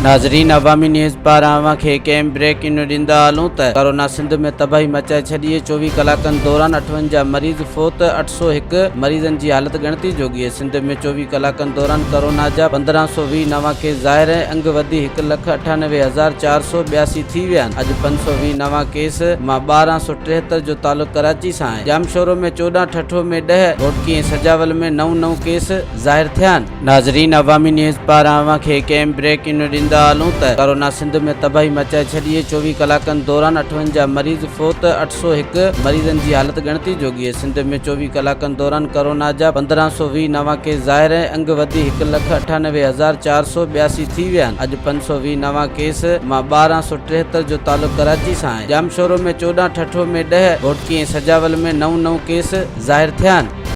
ناظرين عوامي نيوز پاران اوهان کي هڪ اهم بريڪنگ نيوز ڏيندا هلون ته ڪورونا سنڌ ۾ تباهي مچائي ڇڏي، 24 ڪلاڪن دوران 58 مريض فوت، 801 مريضن جي حالت ڳڻتي جوڳي، سنڌ ۾ 24 ڪلاڪن دوران ڪورونا جا 1520 نوان ڪيس ظاهر ۽ انگ وڌي 1,98,482 ٿي ويا آهن، اڄ 520 نوان ڪيس مان 1273 جو تعلق ڪراچي سان آهي، ڄامشورو ۾ 14، ٺٽو ۾ 10، گهوٽڪي ۽ سجاول ۾ نو نو ڪيس ظاهر ٿيا آهن. ناظرين عوامي نيوز پاران اوهان کي هڪ اهم بريڪنگ نيوز ڏيندا هلون ته ڪورونا سنڌ ۾ تباهي مچائي ڇڏي، 24 ڪلاڪن دوران 58 مريض فوت، 801 مريضن جي حالت ڳڻتي جوڳي، سنڌ ۾ 24 ڪلاڪن دوران ڪورونا جا 1520 نوان ڪيس ظاهر ۽ انگ وڌي 1,98,482 ٿي ويا آهن، اڄ 520 نوان ڪيس مان 1273 جو تعلق ڪراچي سان آهي، ڄامشورو ۾ 14، ٺٽو ۾ 10، گهوٽڪي ۽ سجاول ۾ نو نو ڪيس ظاهر ٿيا آهن.